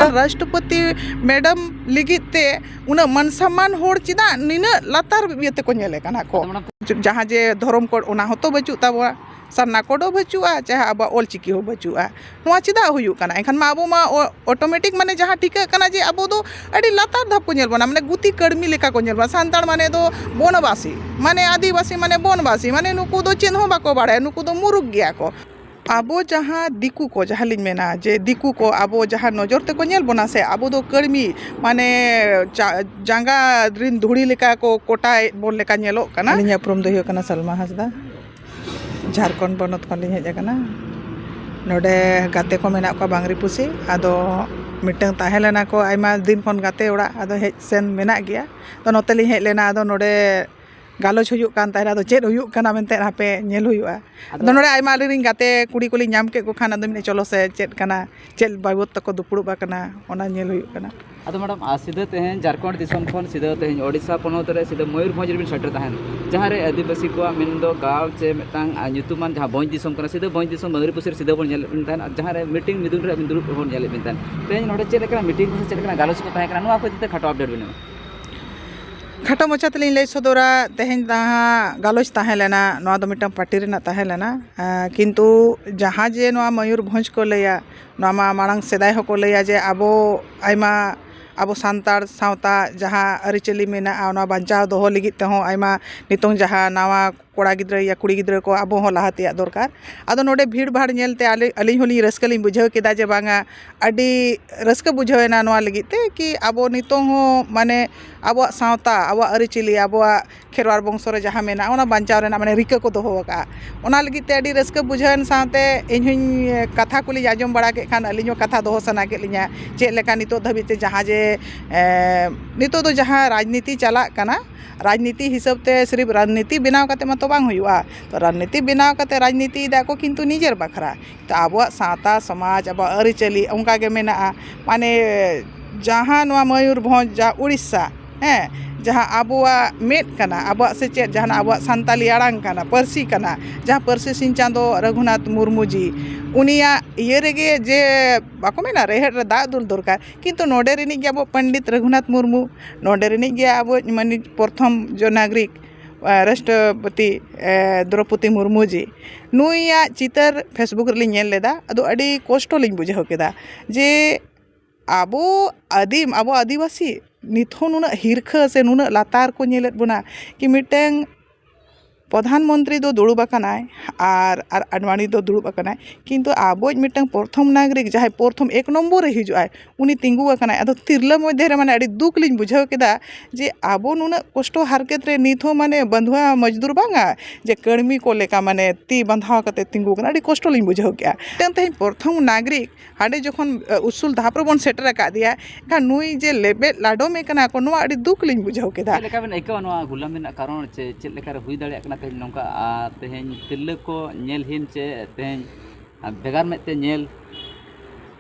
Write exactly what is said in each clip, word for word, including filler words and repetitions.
ᱨᱟᱥᱴᱨᱚᱯᱚᱛᱤ ᱢᱮᱰᱟᱢ ᱞᱟᱹᱜᱤᱫ ᱛᱮ ᱩᱱᱟᱹᱜ ᱢᱟᱱ ᱥᱚᱢᱢᱟᱱ ᱦᱚᱲ ᱪᱮᱫᱟᱜ ᱱᱤᱱᱟᱹᱜ ᱞᱟᱛᱟᱨ ᱤᱭᱟᱹ ᱛᱮᱠᱚ ᱧᱮᱞᱮ ᱠᱟᱱᱟ ᱠᱚ? ᱡᱟᱦᱟᱸ ᱡᱮ ᱫᱷᱚᱨᱚᱢ ᱠᱳᱰ, ᱚᱱᱟ ᱦᱚᱸᱛᱚ ᱵᱟᱹᱪᱩᱜ ᱛᱟᱵᱚᱱᱟ, ᱥᱟᱨᱱᱟ ᱠᱳᱰ ᱦᱚᱸ ᱵᱟᱹᱪᱩᱜᱼᱟ, ᱪᱟᱦᱮ ᱟᱵᱚᱣᱟᱜ ᱚᱞ ᱪᱤᱠᱤ ᱦᱚᱸ ᱵᱟᱹᱪᱩᱜᱼᱟ᱾ ᱱᱚᱣᱟ ᱪᱮᱫᱟᱜ ᱦᱩᱭᱩᱜ ᱠᱟᱱᱟ? ᱮᱱᱠᱷᱟᱱ ᱢᱟ ᱟᱵᱚ ᱢᱟ ᱚ-, ᱚᱴᱳᱢᱮᱴᱤᱠ, ᱢᱟᱱᱮ, ᱡᱟᱦᱟᱸ ᱴᱷᱤᱠᱟᱹᱜ ᱠᱟᱱᱟ ᱡᱮ ᱟᱵᱚ ᱫᱚ ᱟᱹᱰᱤ ᱞᱟᱛᱟᱨ ᱫᱷᱟᱯ ᱠᱚ ᱧᱮᱞ ᱵᱚᱱᱟ, ᱢᱟᱱᱮ, ᱜᱩᱛᱤ ᱠᱟᱹᱲᱢᱤ ᱞᱮᱠᱟ ᱠᱚ ᱧᱮᱞ ᱵᱚᱱᱟ᱾ ᱥᱟᱱᱛᱟᱲ ᱢᱟᱱᱮ ᱫᱚ ᱵᱚᱱᱚᱵᱟᱥᱤ, ᱢᱟᱱᱮ, ᱟᱹᱫᱤᱵᱟᱹᱥᱤ ᱢᱟᱱᱮ ᱵᱚᱱᱵᱟᱥᱤ, ᱢᱟᱱᱮ, ᱱᱩᱠᱩ ᱫᱚ ᱪᱮᱫ ᱦᱚᱸ ᱵᱟᱠᱚ ᱵᱟᱲᱟᱭᱟ, ᱱᱩᱠᱩ ᱫᱚ ᱢᱩᱨᱩᱠ ᱜᱮᱭᱟ ᱠᱚ᱾ ᱟᱵᱚ ᱡᱟᱦᱟᱸ ᱫᱤᱠᱩ ᱠᱚ, ᱡᱟᱦᱟᱸ ᱞᱤᱧ ᱢᱮᱱᱟ ᱡᱮ ᱫᱤᱠᱩ ᱠᱚ ᱟᱵᱚ ᱡᱟᱦᱟᱸ ᱱᱚᱡᱚᱨ ᱛᱮᱠᱚ ᱧᱮᱞ ᱵᱚᱱᱟ ᱥᱮ, ᱟᱵᱚ ᱫᱚ ᱠᱟᱹᱲᱢᱤ, ᱢᱟᱱᱮ, ᱡᱟ-, ᱡᱟᱸᱜᱟ ᱨᱤᱱ ᱫᱷᱩᱲᱤ ᱞᱮᱠᱟ ᱠᱚ ᱠᱚᱴᱟᱭᱮᱫ ᱵᱚᱱ ᱞᱮᱠᱟ ᱧᱮᱞᱚᱜ ᱠᱟᱱᱟ᱾ ᱟᱹᱞᱤᱧᱟᱜ ᱩᱯᱨᱩᱢ ᱫᱚ ᱦᱩᱭᱩᱜ ᱠᱟᱱᱟ ᱥᱟᱞᱢᱟ ᱦᱟᱸᱥᱫᱟ, ᱡᱷᱟᱲᱠᱷᱚᱸᱰ ᱯᱚᱱᱚᱛ ᱠᱷᱚᱱ ᱞᱤᱧ ᱦᱮᱡ ᱟᱠᱟᱱᱟ᱾ ᱱᱚᱰᱮ ᱜᱟᱛᱮ ᱠᱚ ᱢᱮᱱᱟᱜ ᱠᱚᱣᱟ ᱵᱟᱝᱨᱤᱯᱩᱥᱤ, ᱟᱫᱚ ᱢᱤᱫᱴᱟᱝ ᱛᱟᱦᱮᱸ ᱞᱮᱱᱟ ᱠᱚ ᱟᱭᱢᱟ ᱫᱤᱱ ᱠᱷᱚᱱ ᱜᱟᱛᱮ ᱚᱲᱟᱜ, ᱟᱫᱚ ᱦᱮᱡ ᱥᱮᱱ ᱢᱮᱱᱟᱜ ᱜᱮᱭᱟ᱾ ᱛᱚ, ᱱᱚᱛᱮ ᱞᱤᱧ ᱦᱮᱡ ᱞᱮᱱᱟ, ᱟᱫᱚ ᱱᱚᱰᱮ ᱜᱟᱞᱚᱪ ᱦᱩᱭᱩᱜ ᱠᱟᱱ ᱛᱟᱦᱮᱱᱟ, ᱟᱫᱚ ᱪᱮᱫ ᱦᱩᱭᱩᱜ ᱠᱟᱱᱟ ᱢᱮᱱᱛᱮ ᱦᱟᱯᱮ ᱧᱮᱞ ᱦᱩᱭᱩᱜᱼᱟ᱾ ᱟᱫᱚ ᱟᱫᱚ ᱱᱚᱰᱮ ᱟᱭᱢᱟ ᱟᱹᱞᱤᱧ ᱨᱮᱱ ᱜᱟᱛᱮ ᱠᱩᱲᱤ ᱠᱚᱞᱤᱧ ᱧᱟᱢ ᱠᱮᱫ ᱠᱚ ᱠᱷᱟᱱ, ᱟᱫᱚ ᱢᱮᱱᱮᱫ, "ᱪᱚᱞᱚ ᱥᱮ, ᱪᱮᱫ ᱠᱟᱱᱟ, ᱪᱮᱫ ᱵᱟᱵᱚᱫ ᱛᱮᱠᱚ ᱫᱩᱯᱲᱩᱵ ᱟᱠᱟᱱᱟ, ᱚᱱᱟ ᱧᱮᱞ ᱦᱩᱭᱩᱜ ᱠᱟᱱᱟ᱾" ᱟᱫᱚ ᱢᱮᱰᱟᱢ, ᱟᱨ ᱥᱤᱫᱷᱟᱹ ᱛᱮᱦᱮᱧ ᱡᱷᱟᱲᱠᱷᱚᱸᱰ ᱫᱤᱥᱚᱢ ᱠᱷᱚᱱ ᱥᱤᱫᱷᱟᱹ ᱛᱮᱦᱮᱧ ᱳᱰᱤᱥᱟ ᱯᱚᱱᱚᱛ ᱨᱮ ᱥᱤᱫᱷᱟᱹ ᱢᱚᱭᱩᱨᱵᱷᱚᱸᱡᱽ ᱨᱮᱵᱤᱱ ᱥᱮᱴᱮᱨ ᱛᱟᱦᱮᱱ, ᱡᱟᱦᱟᱸ ᱨᱮ ᱟᱹᱫᱤᱵᱟᱹᱥᱤ ᱠᱚᱣᱟᱜ ᱢᱮᱱᱫᱚ ᱜᱟᱲ ᱪᱮ ᱢᱤᱫᱴᱟᱝ, ᱟ, ᱧᱩᱛᱩᱢᱟᱱ ᱡᱟᱦᱟᱸ ᱵᱷᱚᱸᱡᱽ ᱫᱤᱥᱚᱢ ᱠᱟᱱᱟ, ᱥᱤᱫᱷᱟᱹ ᱵᱷᱚᱸᱡᱽ ᱫᱤᱥᱚᱢ ᱵᱟᱝᱨᱤᱯᱩᱥᱤ ᱨᱮ ᱥᱤᱫᱷᱟᱹ ᱵᱚᱱ ᱧᱮᱞᱮᱫ ᱵᱤᱱ ᱛᱟᱦᱮᱱ, ᱟᱨ ᱡᱟᱦᱟᱸ ᱨᱮ ᱢᱤᱴᱤᱝ ᱢᱤᱫᱩᱱ ᱨᱮ ᱟᱹᱵᱤᱱ ᱫᱩᱲᱩᱵ ᱵᱚᱱ ᱧᱮᱞᱮᱫ ᱵᱤᱱ ᱛᱟᱦᱮᱱ᱾ ᱛᱮᱦᱮᱧ ᱱᱚᱰᱮ ᱪᱮᱫ ᱞᱮᱠᱟᱱᱟᱜ ᱢᱤᱴᱤᱝ ᱠᱚ ᱥᱮ ᱪᱮᱫ ᱞᱮᱠᱟᱱᱟᱜ ᱜᱟᱞᱚᱪ ᱠᱚ ᱛᱟᱦᱮᱸ ᱠᱟᱱᱟ, ᱱᱚᱣᱟ ᱠᱚ ᱤᱫᱤ ᱛᱮ ᱠᱷᱟᱴᱚ ᱟᱯᱰᱮᱴ ᱵᱤᱱ ᱮᱢᱟ? ᱠᱷᱟᱴᱚ ᱢᱟᱪᱷᱟ ᱛᱮᱞᱤᱧ ᱞᱟᱹᱭ ᱥᱚᱫᱚᱨᱟ, ᱛᱮᱦᱮᱧ ᱡᱟᱦᱟᱸ ᱜᱟᱞᱚᱪ ᱛᱟᱦᱮᱸ ᱞᱮᱱᱟ, ᱱᱚᱣᱟ ᱫᱚ ᱢᱤᱫᱴᱟᱝ ᱯᱟᱨᱴᱤ ᱨᱮᱱᱟᱜ ᱛᱟᱦᱮᱸ ᱞᱮᱱᱟ᱾ ᱟᱸ, ᱠᱤᱱᱛᱩ ᱡᱟᱦᱟᱸ ᱡᱮ ᱱᱚᱣᱟ ᱢᱚᱭᱩᱨᱵᱷᱚᱸᱡᱽ ᱠᱚ ᱞᱟᱹᱭᱟ, ᱱᱚᱣᱟ ᱢᱟ ᱢᱟᱲᱟᱝ ᱥᱮᱫᱟᱭ ᱦᱚᱸᱠᱚ ᱞᱟᱹᱭᱟ ᱡᱮ ᱟᱵᱚ ᱟᱭᱢᱟ, ᱟᱵᱚ ᱥᱟᱱᱛᱟᱲ ᱥᱟᱶᱛᱟ ᱡᱟᱦᱟᱸ ᱟᱹᱨᱤᱪᱟᱹᱞᱤ ᱢᱮᱱᱟᱜᱼᱟ, ᱚᱱᱟ ᱵᱟᱧᱪᱟᱣ ᱫᱚᱦᱚ ᱞᱟᱹᱜᱤᱫ ᱛᱮᱦᱚᱸ ᱟᱭᱢᱟ ᱱᱤᱛᱚᱝ ᱡᱟᱦᱟᱸ ᱱᱟᱣᱟ ᱠᱚᱲᱟ ᱜᱤᱫᱽᱨᱟᱹ ᱭᱟ ᱠᱩᱲᱤ ᱜᱤᱫᱽᱨᱟᱹ ᱠᱚ, ᱟᱵᱚ ᱦᱚᱸ ᱞᱟᱦᱟ ᱛᱮᱭᱟᱜ ᱫᱚᱨᱠᱟᱨ᱾ ᱟᱫᱚ ᱱᱚᱰᱮ ᱵᱷᱤᱲ ᱵᱷᱟᱲ ᱧᱮᱞ ᱛᱮ ᱟᱞᱮ, ᱟᱹᱞᱤᱧ ᱦᱚᱸᱞᱤᱧ ᱨᱟᱹᱥᱠᱟᱹ ᱞᱤᱧ ᱵᱩᱡᱷᱟᱹᱣ ᱠᱮᱫᱟ ᱡᱮ ᱵᱟᱝᱟ, ᱟᱹᱰᱤ ᱨᱟᱹᱥᱠᱟᱹ ᱵᱩᱡᱷᱟᱹᱣ ᱮᱱᱟ ᱱᱚᱣᱟ ᱞᱟᱹᱜᱤᱫ ᱛᱮ ᱠᱤ ᱟᱵᱚ ᱱᱤᱛᱚᱝ ᱦᱚᱸ, ᱢᱟᱱᱮ, ᱟᱵᱚᱣᱟᱜ ᱥᱟᱶᱛᱟ, ᱟᱵᱚᱣᱟᱜ ᱟᱹᱨᱤᱪᱟᱹᱞᱤ, ᱟᱵᱚᱣᱟᱜ ᱠᱷᱮᱨᱣᱟᱲ ᱵᱚᱝᱥᱚ ᱨᱮ ᱡᱟᱦᱟᱸ ᱢᱮᱱᱟᱜᱼᱟ, ᱚᱱᱟ ᱵᱟᱧᱪᱟᱣ ᱨᱮᱱᱟᱜ, ᱢᱟᱱᱮ, ᱨᱤᱠᱟᱹ ᱠᱚ ᱫᱚᱦᱚ ᱟᱠᱟᱫᱼᱟ᱾ ᱚᱱᱟ ᱞᱟᱹᱜᱤᱫ ᱛᱮ ᱟᱹᱰᱤ ᱨᱟᱹᱥᱠᱟᱹ ᱵᱩᱡᱷᱟᱹᱣ ᱮᱱ ᱥᱟᱶᱛᱮ ᱤᱧ ᱦᱚᱸᱧ, ᱠᱟᱛᱷᱟ ᱠᱚᱞᱤᱧ ᱟᱸᱡᱚᱢ ᱵᱟᱲᱟ ᱠᱮᱫ ᱠᱷᱟᱱ ᱟᱹᱞᱤᱧ ᱦᱚᱸ ᱠᱟᱛᱷᱟ ᱫᱚᱦᱚ ᱥᱟᱱᱟ ᱠᱮᱫ ᱞᱤᱧᱟ, ᱪᱮᱫ ᱞᱮᱠᱟ ᱱᱤᱛᱚᱜ ᱫᱷᱟᱹᱵᱤᱡ ᱛᱮ ᱡᱟᱦᱟᱸ ᱡᱮ, ᱮ, ᱱᱤᱛᱚᱜ ᱫᱚ ᱡᱟᱦᱟᱸ ᱨᱟᱡᱽᱱᱤᱛᱤ ᱪᱟᱞᱟᱜ ᱠᱟᱱᱟ, ᱨᱟᱡᱽᱱᱤᱛᱤ ᱦᱤᱥᱟᱹᱵ ᱛᱮ ᱥᱤᱨᱤᱯ ᱨᱟᱡᱽᱱᱤᱛᱤ ᱵᱮᱱᱟᱣ ᱠᱟᱛᱮ ᱢᱟᱛᱚ ᱵᱟᱝ ᱦᱩᱭᱩᱜᱼᱟ᱾ ᱛᱚ, ᱨᱟᱡᱽᱱᱤᱛᱤ ᱵᱮᱱᱟᱣ ᱠᱟᱛᱮ ᱨᱟᱡᱽᱱᱤᱛᱤᱭᱮᱫᱟ ᱠᱚ, ᱠᱤᱱᱛᱩ ᱱᱤᱡᱮᱨ ᱵᱟᱠᱷᱨᱟ᱾ ᱛᱚ, ᱟᱵᱚᱣᱟᱜ ᱥᱟᱶᱛᱟ ᱥᱚᱢᱟᱡᱽ, ᱟᱵᱚᱣᱟᱜ ᱟᱹᱨᱤᱪᱟᱹᱞᱤ ᱚᱱᱠᱟ ᱜᱮ ᱢᱮᱱᱟᱜᱼᱟ᱾ ᱢᱟᱱᱮ, ᱡᱟᱦᱟᱸ ᱱᱚᱣᱟ ᱢᱚᱭᱩᱨᱵᱷᱚᱸᱡᱽ, ᱡᱟ ᱩᱲᱤᱥᱥᱟ, ᱦᱮᱸ, ᱡᱟᱦᱟᱸ ᱟᱵᱚᱣᱟᱜ ᱢᱮᱫ ᱠᱟᱱᱟ, ᱟᱵᱚᱣᱟᱜ ᱥᱮᱪᱮᱫ, ᱡᱟᱦᱟᱱᱟᱜ ᱟᱵᱚᱣᱟᱜ ᱥᱟᱱᱛᱟᱞᱤ ᱟᱲᱟᱝ ᱠᱟᱱᱟ, ᱯᱟᱹᱨᱥᱤ ᱠᱟᱱᱟ, ᱡᱟᱦᱟᱸ ᱯᱟᱹᱨᱥᱤ ᱥᱤᱧ ᱪᱟᱸᱫᱚ ᱨᱟᱹᱜᱷᱩᱱᱟᱛᱷ ᱢᱩᱨᱢᱩ ᱡᱤ, ᱩᱱᱤᱭᱟᱜ ᱤᱭᱟᱹ ᱨᱮᱜᱮ ᱡᱮ ᱵᱟᱠᱚ ᱢᱮᱱᱟ ᱨᱮᱦᱮᱫ ᱨᱮ ᱫᱟᱜ ᱫᱩᱞ ᱫᱚᱨᱠᱟᱨ, ᱠᱤᱱᱛᱩ ᱱᱚᱰᱮ ᱨᱤᱱᱤᱡ ᱜᱮ ᱟᱵᱚ ᱯᱚᱱᱰᱤᱛ ᱨᱟᱹᱜᱷᱩᱱᱟᱛᱷ ᱢᱩᱨᱢᱩ, ᱱᱚᱰᱮ ᱨᱤᱱᱤᱡ ᱜᱮ ᱟᱵᱚ ᱢᱟᱹᱱᱤᱡ ᱯᱨᱚᱛᱷᱚᱢ ᱡᱚ ᱱᱟᱜᱚᱨᱤᱠ, ᱨᱟᱥᱴᱨᱚᱯᱚᱛᱤ, ᱮ, ᱫᱨᱚᱯᱚᱫᱤ ᱢᱩᱨᱢᱩ ᱡᱤ, ᱱᱩᱭᱟᱜ ᱪᱤᱛᱟᱹᱨ Facebook ᱨᱮᱞᱤᱧ ᱧᱮᱞ ᱞᱮᱫᱟ᱾ ᱟᱫᱚ ᱟᱹᱰᱤ ᱠᱚᱥᱴᱚ ᱞᱤᱧ ᱵᱩᱡᱷᱟᱹᱣ ᱠᱮᱫᱟ ᱡᱮ ᱟᱵᱚ ᱟᱹᱫᱤᱢ, ᱟᱵᱚ ᱟᱹᱫᱤᱵᱟᱹᱥᱤ ᱱᱤᱛ ᱦᱚᱸ ᱱᱩᱱᱟᱹᱜ ᱦᱤᱨᱠᱷᱟᱹ ᱥᱮ ᱱᱩᱱᱟᱹᱜ ᱞᱟᱛᱟᱨ ᱠᱚ ᱧᱮᱞᱮᱫ ᱵᱚᱱᱟ, ᱠᱤ ᱢᱤᱫᱴᱟᱝ ᱯᱨᱚᱫᱷᱟᱱ ᱢᱚᱱᱛᱨᱤ ᱫᱚ ᱫᱩᱲᱩᱵ ᱟᱠᱟᱱᱟᱭ ᱟᱨ, ᱟᱨ ᱟᱰᱵᱟᱱᱤ ᱫᱚ ᱫᱩᱲᱩᱵ ᱟᱠᱟᱱᱟᱭ, ᱠᱤᱱᱛᱩ ᱟᱵᱚᱭᱤᱡ ᱢᱤᱫᱴᱟᱝ ᱯᱨᱚᱛᱷᱚᱢ ᱱᱟᱜᱚᱨᱤᱠ, ᱡᱟᱦᱟᱸᱭ ᱯᱨᱚᱛᱷᱚᱢ ᱮᱠ ᱱᱚᱢᱵᱚᱨ ᱨᱮ ᱦᱤᱡᱩᱜ ᱟᱭ, ᱩᱱᱤ ᱛᱤᱸᱜᱩ ᱟᱠᱟᱱᱟᱭ᱾ ᱟᱫᱚ ᱛᱤᱨᱞᱟᱹ ᱢᱚᱫᱽᱫᱷᱮ ᱨᱮ ᱢᱟᱱᱮ ᱟᱹᱰᱤ ᱫᱩᱠ ᱞᱤᱧ ᱵᱩᱡᱷᱟᱹᱣ ᱠᱮᱫᱟ ᱡᱮ ᱟᱵᱚ ᱱᱩᱱᱟᱹᱜ ᱠᱚᱥᱴᱚ ᱦᱟᱨᱠᱮᱛ ᱨᱮ ᱱᱤᱛ ᱦᱚᱸ ᱢᱟᱱᱮ ᱵᱟᱹᱱᱫᱷᱩᱣᱟ ᱢᱚᱡᱽᱫᱩᱨ ᱵᱟᱝᱟ, ᱡᱮ ᱠᱟᱹᱲᱢᱤ ᱠᱚ ᱞᱮᱠᱟ ᱢᱟᱱᱮ ᱛᱤ ᱵᱟᱸᱫᱷᱟᱣ ᱠᱟᱛᱮ ᱛᱤᱸᱜᱩ ᱟᱠᱟᱱᱟ᱾ ᱟᱹᱰᱤ ᱠᱚᱥᱴᱚ ᱞᱤᱧ ᱵᱩᱡᱷᱟᱹᱣ ᱠᱮᱫᱼᱟ᱾ ᱢᱤᱫᱴᱟᱝ ᱛᱮᱦᱮᱧ ᱯᱨᱚᱛᱷᱚᱢ ᱱᱟᱜᱚᱨᱤᱠ ᱦᱟᱸᱰᱮ ᱡᱚᱠᱷᱚᱱ, ᱮ, ᱩᱥᱩᱞ ᱫᱷᱟᱯ ᱨᱮᱵᱚᱱ ᱥᱮᱴᱮᱨ ᱟᱠᱟᱫᱮᱭᱟ, ᱮᱱᱠᱷᱟᱱ ᱱᱩᱭ ᱡᱮ ᱞᱮᱵᱮᱫ ᱞᱟᱰᱚᱢᱮ ᱠᱟᱱᱟ ᱠᱚ, ᱱᱚᱣᱟ ᱟᱹᱰᱤ ᱫᱩᱠ ᱞᱤᱧ ᱵᱩᱡᱷᱟᱹᱣ ᱠᱮᱫᱟ᱾ ᱪᱮᱫ ᱞᱮᱠᱟ ᱵᱮᱱ ᱟᱹᱭᱠᱟᱹᱣᱟ ᱱᱚᱣᱟ ᱜᱩᱞᱟᱢᱤ ᱨᱮᱱᱟᱜ ᱠᱟᱨᱚᱱ? ᱪᱮ-, ᱪᱮᱫ ᱞᱮᱠᱟᱨᱮ ᱦᱩᱭ ᱫᱟᱲᱮᱭᱟᱜ ᱠᱟᱱᱟ ᱛᱮᱦᱮᱧ ᱱᱚᱝᱠᱟ? ᱟᱨ ᱛᱮᱦᱮᱧ ᱛᱤᱨᱞᱟᱹ ᱠᱚ ᱧᱮᱞ ᱦᱤᱱ ᱪᱮ ᱛᱮᱦᱮᱧ, ᱟ, ᱵᱷᱮᱜᱟᱨ ᱢᱮᱫ ᱛᱮ ᱧᱮᱞ?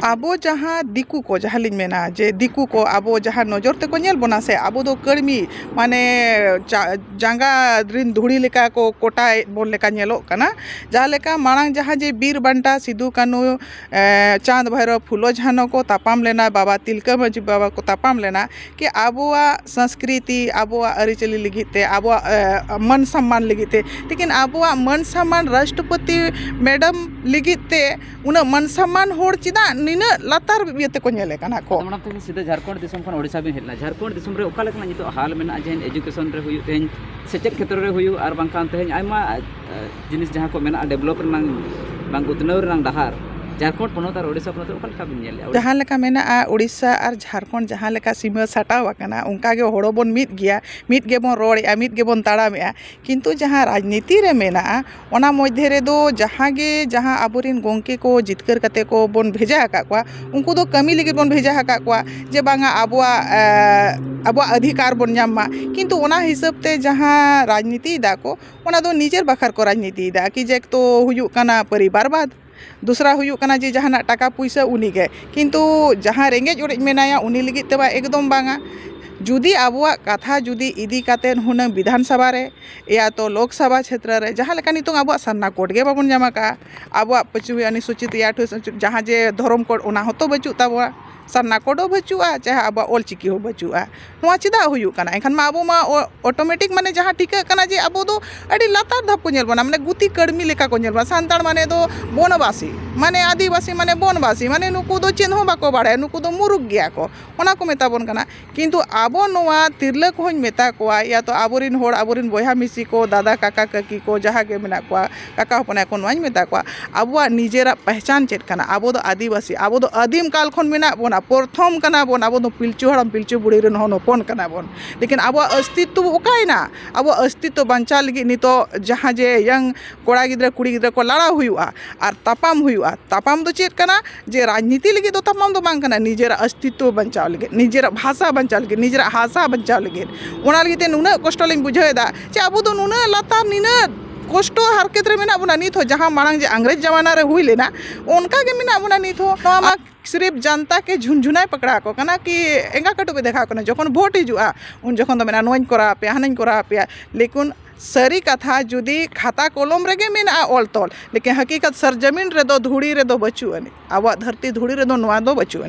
ᱟᱵᱚ ᱡᱟᱦᱟᱸ ᱫᱤᱠᱩ ᱠᱚ, ᱡᱟᱦᱟᱸ ᱞᱤᱧ ᱢᱮᱱᱟ ᱡᱮ ᱫᱤᱠᱩ ᱠᱚ ᱟᱵᱚ ᱡᱟᱦᱟᱸ ᱱᱚᱡᱚᱨ ᱛᱮᱠᱚ ᱧᱮᱞ ᱵᱚᱱᱟ ᱥᱮ, ᱟᱵᱚ ᱫᱚ ᱠᱟᱹᱲᱢᱤ, ᱢᱟᱱᱮ ᱡᱟ-, ᱡᱟᱸᱜᱟ ᱨᱤᱱ ᱫᱷᱩᱲᱤ ᱞᱮᱠᱟ ᱠᱚ ᱠᱚᱴᱟᱭᱮᱫ ᱵᱚᱱ ᱞᱮᱠᱟ ᱧᱮᱞᱚᱜ ᱠᱟᱱᱟ᱾ ᱡᱟᱦᱟᱸ ᱞᱮᱠᱟ ᱢᱟᱲᱟᱝ ᱡᱟᱦᱟᱸ ᱡᱮ ᱵᱤᱨ ᱵᱟᱱᱴᱟ ᱥᱤᱫᱩ ᱠᱟᱹᱱᱩ, ᱮ, ᱪᱟᱸᱫᱽ ᱵᱷᱟᱭᱨᱚ, ᱯᱷᱩᱞᱳ ᱡᱷᱟᱱᱚ ᱠᱚ ᱛᱟᱯᱟᱢ ᱞᱮᱱᱟ, ᱵᱟᱵᱟ ᱛᱤᱞᱠᱟᱹ ᱢᱟᱹᱡᱷᱤ ᱵᱟᱵᱟ ᱠᱚ ᱛᱟᱯᱟᱢ ᱞᱮᱱᱟ, ᱠᱤ ᱟᱵᱚᱣᱟᱜ ᱥᱚᱝᱥᱠᱨᱤᱛᱤ, ᱟᱵᱚᱣᱟᱜ ᱟᱹᱨᱤᱪᱟᱹᱞᱤ ᱞᱟᱹᱜᱤᱫ ᱛᱮ, ᱟᱵᱚᱣᱟᱜ, ᱮ, ᱢᱟᱹᱱ ᱥᱚᱢᱢᱟᱱ ᱞᱟᱹᱜᱤᱫ ᱛᱮ, ᱞᱮᱠᱤᱱ ᱟᱵᱚᱣᱟᱜ ᱢᱟᱹᱱ ᱥᱚᱢᱢᱟᱱ ᱨᱟᱥᱴᱨᱚᱯᱚᱛᱤ ᱢᱮᱰᱟᱢ ᱞᱟᱹᱜᱤᱫ ᱛᱮ ᱩᱱᱟᱹᱜ ᱢᱟᱹᱱ ᱥᱚᱢᱢᱟᱱ ᱦᱚᱲ ᱪᱮᱫᱟᱜ ᱱᱤᱱᱟᱹᱜ ᱞᱟᱛᱟᱨ ᱤᱭᱟᱹ ᱛᱮᱠᱚ ᱧᱮᱞᱮ ᱠᱟᱱᱟ ᱠᱚ? ᱟᱫᱚ ᱢᱟᱲᱟᱝ ᱛᱮ ᱥᱤᱫᱷᱟᱹ ᱡᱷᱟᱲᱠᱷᱚᱸᱰ ᱫᱤᱥᱚᱢ ᱠᱷᱚᱱ ᱳᱰᱤᱥᱟ ᱵᱤᱱ ᱦᱮᱡ ᱞᱮᱱᱟ᱾ ᱡᱷᱟᱲᱠᱷᱚᱸᱰ ᱫᱤᱥᱚᱢ ᱨᱮ ᱚᱠᱟ ᱞᱮᱠᱟᱱᱟᱜ ᱱᱤᱛᱚᱜ ᱦᱟᱞ ᱢᱮᱱᱟᱜᱼᱟ, ᱡᱮ education ᱨᱮ ᱦᱩᱭᱩᱜ, ᱛᱮᱦᱮᱧ ᱥᱮᱪᱮᱫ ᱠᱷᱮᱛᱨᱚ ᱨᱮ ᱦᱩᱭᱩᱜ, ᱟᱨ ᱵᱟᱝᱠᱷᱟᱱ ᱛᱮᱦᱮᱧ ᱟᱭᱢᱟ, ᱮ, ᱡᱤᱱᱤᱥ ᱡᱟᱦᱟᱸ ᱠᱚ ᱢᱮᱱᱟᱜᱼᱟ, develop ᱨᱮᱱᱟᱜ ᱵᱟᱝ ᱩᱛᱱᱟᱹᱣ ᱨᱮᱱᱟᱜ ᱰᱟᱦᱟᱨ ᱡᱷᱟᱲᱠᱷᱚᱸᱰ ᱯᱚᱱᱚᱛ ᱟᱨ ᱳᱰᱤᱥᱟ ᱯᱚᱱᱚᱛ ᱨᱮ ᱚᱠᱟ ᱞᱮᱠᱟ ᱵᱤᱱ ᱧᱮᱞᱮᱫᱼᱟ? ᱡᱟᱦᱟᱸ ᱞᱮᱠᱟ ᱢᱮᱱᱟᱜᱼᱟ, ᱳᱰᱤᱥᱟ ᱟᱨ ᱡᱷᱟᱲᱠᱷᱚᱸᱰ ᱡᱟᱦᱟᱸ ᱞᱮᱠᱟ ᱥᱤᱢᱟᱹ ᱥᱟᱴᱟᱣ ᱟᱠᱟᱱᱟ, ᱚᱱᱠᱟ ᱜᱮ ᱦᱚᱲ ᱵᱚᱱ ᱢᱤᱫ ᱜᱮᱭᱟ, ᱢᱤᱫ ᱜᱮᱵᱚᱱ ᱨᱚᱲᱮᱫᱼᱟ, ᱢᱤᱫ ᱜᱮᱵᱚᱱ ᱛᱟᱲᱟᱢᱮᱫᱼᱟ᱾ ᱠᱤᱱᱛᱩ ᱡᱟᱦᱟᱸ ᱨᱟᱡᱽᱱᱤᱛᱤ ᱨᱮ ᱢᱮᱱᱟᱜᱼᱟ, ᱚᱱᱟ ᱢᱚᱫᱽᱫᱷᱮ ᱨᱮᱫᱚ ᱡᱟᱦᱟᱸ ᱜᱮ, ᱡᱟᱦᱟᱸ ᱟᱵᱚᱨᱮᱱ ᱜᱚᱢᱠᱮ ᱠᱚ ᱡᱤᱛᱠᱟᱹᱨ ᱠᱟᱛᱮ ᱠᱚ ᱵᱚᱱ ᱵᱷᱮᱡᱟ ᱟᱠᱟᱫ ᱠᱚᱣᱟ, ᱩᱱᱠᱩ ᱫᱚ ᱠᱟᱹᱢᱤ ᱞᱟᱹᱜᱤᱫ ᱵᱚᱱ ᱵᱷᱮᱡᱟ ᱟᱠᱟᱫ ᱠᱚᱣᱟ ᱡᱮ ᱵᱟᱝᱟ ᱟᱵᱚᱣᱟᱜ, ᱮ, ᱟᱵᱚᱣᱟᱜ ᱚᱫᱷᱤᱠᱟᱨ ᱵᱚᱱ ᱧᱟᱢ ᱢᱟ᱾ ᱠᱤᱱᱛᱩ ᱚᱱᱟ ᱦᱤᱥᱟᱹᱵ ᱛᱮ ᱡᱟᱦᱟᱸ ᱨᱟᱡᱽᱱᱤᱛᱤᱭ ᱫᱟ ᱠᱚ, ᱚᱱᱟ ᱫᱚ ᱱᱤᱡᱮᱨ ᱵᱟᱠᱷᱨᱟ ᱠᱚ ᱨᱟᱡᱽᱱᱤᱛᱤᱭ ᱫᱟ, ᱠᱤ ᱡᱮᱠ ᱛᱚ ᱦᱩᱭᱩᱜ ᱠᱟᱱᱟ ᱯᱚᱨᱤᱵᱟᱨ ᱵᱟᱫ, ᱫᱚᱥᱨᱟ ᱦᱩᱭᱩᱜ ᱠᱟᱱᱟ ᱡᱮ ᱡᱟᱦᱟᱱᱟᱜ ᱴᱟᱠᱟ ᱯᱩᱭᱥᱟᱹ ᱩᱱᱤᱜᱮ, ᱠᱤᱱᱛᱩ ᱡᱟᱦᱟᱸ ᱨᱮᱸᱜᱮᱡ ᱚᱨᱮᱡ ᱢᱮᱱᱟᱭᱟ ᱩᱱᱤ ᱞᱟᱹᱜᱤᱫ ᱛᱮ ᱢᱟ ᱮᱠᱫᱚᱢ ᱵᱟᱝᱟ᱾ ᱡᱩᱫᱤ ᱟᱵᱚᱣᱟᱜ ᱠᱟᱛᱷᱟ ᱡᱩᱫᱤ ᱤᱫᱤ ᱠᱟᱛᱮᱫ ᱦᱩᱱᱟᱹᱝ ᱵᱤᱫᱷᱟᱱ ᱥᱚᱵᱷᱟ ᱨᱮ, ᱭᱟ ᱛᱚ ᱞᱳᱠ ᱥᱚᱵᱷᱟ ᱪᱷᱮᱛᱨᱚ ᱨᱮ, ᱡᱟᱦᱟᱸ ᱞᱮᱠᱟ ᱱᱤᱛᱚᱝ ᱟᱵᱚᱣᱟᱜ ᱥᱟᱨᱱᱟ ᱠᱳᱰ ᱜᱮ ᱵᱟᱵᱚᱱ ᱧᱟᱢ ᱟᱠᱟᱫᱼᱟ, ᱟᱵᱚᱣᱟᱜ ᱯᱟᱹᱪᱩ ᱚᱱᱩᱥᱩᱪᱤᱛ ᱭᱟ ᱴᱷᱩ ᱡᱟᱦᱟᱸ ᱡᱮ ᱫᱷᱚᱨᱚᱢ ᱠᱳᱰ, ᱚᱱᱟ ᱦᱚᱸᱛᱚ ᱵᱟᱹᱪᱩᱜ ᱛᱟᱵᱚᱱᱟ᱾ ᱥᱟᱨᱱᱟ ᱠᱳᱰ ᱦᱚᱸ ᱵᱟᱹᱪᱩᱜᱼᱟ, ᱪᱟᱦᱮ ᱟᱵᱚᱣᱟᱜ ᱚᱞ ᱪᱤᱠᱤ ᱦᱚᱸ ᱵᱟᱹᱪᱩᱜᱼᱟ᱾ ᱱᱚᱣᱟ ᱪᱮᱫᱟᱜ ᱦᱩᱭᱩᱜ ᱠᱟᱱᱟ? ᱮᱱᱠᱷᱟᱱ ᱢᱟ ᱟᱵᱚ ᱢᱟ ᱚ-, ᱚᱴᱳᱢᱮᱴᱤᱠ ᱢᱟᱱᱮ ᱡᱟᱦᱟᱸ ᱴᱷᱤᱠᱟᱹᱜ ᱠᱟᱱᱟ ᱡᱮ ᱟᱵᱚ ᱫᱚ ᱟᱹᱰᱤ ᱞᱟᱛᱟᱨ ᱫᱷᱟᱯ ᱠᱚ ᱧᱮᱞ ᱵᱚᱱᱟ, ᱢᱟᱱᱮ ᱜᱩᱛᱤ ᱠᱟᱹᱲᱢᱤ ᱞᱮᱠᱟ ᱠᱚ ᱧᱮᱞ ᱵᱚᱱᱟ᱾ ᱥᱟᱱᱛᱟᱲ ᱢᱟᱱᱮ ᱫᱚ ᱵᱚᱱᱚᱵᱟᱥᱤ, ᱢᱟᱱᱮ ᱟᱹᱫᱤᱵᱟᱹᱥᱤ ᱢᱟᱱᱮ ᱵᱚᱱᱵᱟᱥᱤ, ᱢᱟᱱᱮ ᱱᱩᱠᱩ ᱫᱚ ᱪᱮᱫ ᱦᱚᱸ ᱵᱟᱠᱚ ᱵᱟᱲᱟᱭᱟ, ᱱᱩᱠᱩ ᱫᱚ ᱢᱩᱨᱩᱠ ᱜᱮᱭᱟ ᱠᱚ, ᱚᱱᱟ ᱠᱚ ᱢᱮᱛᱟ ᱵᱚᱱ ᱠᱟᱱᱟ᱾ ᱠᱤᱱᱛᱩ ᱟᱵᱚ ᱱᱚᱣᱟ ᱛᱤᱨᱞᱟᱹ ᱠᱚᱦᱚᱸᱧ ᱢᱮᱛᱟ ᱠᱚᱣᱟ, ᱭᱟ ᱛᱚ ᱟᱵᱚᱨᱮᱱ ᱦᱚᱲ, ᱟᱵᱚᱨᱮᱱ ᱵᱚᱭᱦᱟ ᱢᱤᱥᱤ ᱠᱚ, ᱫᱟᱫᱟ, ᱠᱟᱠᱟ, ᱠᱟᱹᱠᱤ ᱠᱚ, ᱡᱟᱦᱟᱸ ᱜᱮ ᱢᱮᱱᱟᱜ ᱠᱚᱣᱟ, ᱠᱟᱠᱟ ᱦᱚᱯᱚᱱ ᱮᱨᱟ ᱠᱚ, ᱱᱚᱣᱟᱧ ᱢᱮᱛᱟ ᱠᱚᱣᱟ, ᱟᱵᱚᱣᱟᱜ ᱱᱤᱡᱮᱨᱟᱜ ᱯᱮᱦᱪᱟᱱ ᱪᱮᱫ ᱠᱟᱱᱟ? ᱟᱵᱚ ᱫᱚ ᱟᱹᱫᱤᱵᱟᱹᱥᱤ, ᱟᱵᱚ ᱫᱚ ᱟᱹᱫᱤᱢ ᱠᱟᱞ ᱠᱷᱚᱱ ᱢᱮᱱᱟᱜ ᱵᱚᱱᱟ, ᱯᱨᱚᱛᱷᱚᱢ ᱠᱟᱱᱟ ᱵᱚᱱ, ᱟᱵᱚ ᱫᱚ ᱯᱤᱞᱪᱩ ᱦᱟᱲᱟᱢ ᱯᱤᱞᱪᱩ ᱵᱩᱲᱦᱤ ᱨᱮᱱ ᱦᱚᱱ ᱦᱚᱯᱚᱱ ᱠᱟᱱᱟ ᱵᱚᱱ᱾ ᱞᱮᱠᱤᱱ ᱟᱵᱚᱣᱟᱜ ᱚᱥᱛᱤᱛᱛᱚ ᱚᱠᱟᱭᱮᱱᱟ? ᱟᱵᱚᱣᱟᱜ ᱚᱥᱛᱤᱛᱛᱚ ᱵᱟᱧᱪᱟᱣ ᱞᱟᱹᱜᱤᱫ ᱱᱤᱛᱚᱜ ᱡᱟᱦᱟᱸ ᱡᱮ ᱭᱟᱝ ᱠᱚᱲᱟ ᱜᱤᱫᱽᱨᱟᱹ ᱠᱩᱲᱤ ᱜᱤᱫᱽᱨᱟᱹ ᱠᱚ ᱞᱟᱲᱟᱣ ᱦᱩᱭᱩᱜᱼᱟ ᱟᱨ ᱛᱟᱯᱟᱢ ᱦᱩᱭᱩᱜᱼᱟ᱾ ᱛᱟᱯᱟᱢ ᱫᱚ ᱪᱮᱫ ᱠᱟᱱᱟ? ᱡᱮ ᱨᱟᱡᱽᱱᱤᱛᱤ ᱞᱟᱹᱜᱤᱫ ᱫᱚ ᱛᱟᱯᱟᱢ ᱫᱚ ᱵᱟᱝ ᱠᱟᱱᱟ, ᱱᱤᱡᱮᱨᱟᱜ ᱚᱥᱛᱤᱛᱛᱚ ᱵᱟᱧᱪᱟᱣ ᱞᱟᱹᱜᱤᱫ, ᱱᱤᱡᱮᱨᱟᱜ ᱵᱷᱟᱥᱟ ᱵᱟᱧᱪᱟᱣ ᱞᱟᱹᱜᱤᱫ, ᱱᱤᱡᱮᱨᱟᱜ ᱦᱟᱥᱟ ᱵᱟᱧᱪᱟᱣ ᱞᱟᱹᱜᱤᱫ᱾ ᱚᱱᱟ ᱞᱟᱹᱜᱤᱫ ᱛᱮ ᱱᱩᱱᱟᱹᱜ ᱠᱚᱥᱴᱚ ᱞᱤᱧ ᱵᱩᱡᱷᱟᱹᱣ ᱮᱫᱟ ᱡᱮ ᱟᱵᱚ ᱫᱚ ᱱᱩᱱᱟᱹᱜ ᱞᱟᱛᱟᱨ, ᱱᱤᱱᱟᱹᱜ ᱠᱚᱥᱴᱚ ᱦᱟᱨᱠᱮᱛ ᱨᱮ ᱢᱮᱱᱟᱜ ᱵᱚᱱᱟ ᱱᱤᱛ ᱦᱚᱸ, ᱡᱟᱦᱟᱸ ᱢᱟᱲᱟᱝ ᱡᱮ ᱤᱝᱨᱮᱡᱽ ᱡᱟᱢᱟᱱᱟ ᱨᱮ ᱦᱩᱭ ᱞᱮᱱᱟ, ᱚᱱᱠᱟ ᱜᱮ ᱢᱮᱱᱟᱜ ᱵᱚᱱᱟ ᱱᱤᱛ ᱦᱚᱸ᱾ ᱱᱚᱣᱟ ᱢᱟ ᱥᱤᱨᱤᱯ ᱡᱟᱱᱛᱟ ᱠᱮ ᱡᱷᱩᱱᱡᱷᱩᱱᱟᱭ ᱯᱟᱠᱲᱟ ᱠᱚ ᱠᱟᱱᱟ ᱠᱤ ᱮᱸᱜᱟ ᱠᱟᱹᱴᱩᱵ ᱮ ᱫᱮᱠᱷᱟᱣ ᱠᱟᱱᱟ? ᱡᱚᱠᱷᱚᱱ ᱵᱷᱳᱴ ᱦᱤᱡᱩᱜᱼᱟ, ᱩᱱ ᱡᱚᱠᱷᱚᱱ ᱫᱚ ᱢᱮᱱᱟ, "ᱱᱚᱣᱟᱧ ᱠᱚᱨᱟᱣ ᱟᱯᱮᱭᱟ, ᱦᱟᱱᱟᱧ ᱠᱚᱨᱟᱣ ᱟᱯᱮᱭᱟ", ᱞᱮᱠᱤᱱ ᱥᱟᱹᱨᱤ ᱠᱟᱛᱷᱟ ᱡᱩᱫᱤ ᱠᱷᱟᱛᱟ ᱠᱚᱞᱚᱢ ᱨᱮᱜᱮ ᱢᱮᱱᱟᱜᱼᱟ ᱚᱞ ᱛᱚᱞ, ᱞᱮᱠᱤᱱ ᱦᱟᱹᱠᱤᱠᱟᱛ ᱥᱟᱨᱡᱟᱢᱤᱱ ᱨᱮᱫᱚ, ᱫᱷᱩᱲᱤ ᱨᱮᱫᱚ ᱵᱟᱹᱪᱩᱜ ᱟᱹᱱᱤᱡ, ᱟᱵᱚᱣᱟᱜ ᱫᱷᱟᱹᱨᱛᱤ ᱫᱷᱩᱲᱤ ᱨᱮᱫᱚ ᱱᱚᱣᱟ ᱫᱚ ᱵᱟᱹᱪᱩᱜ ᱟᱹᱱᱤᱡ᱾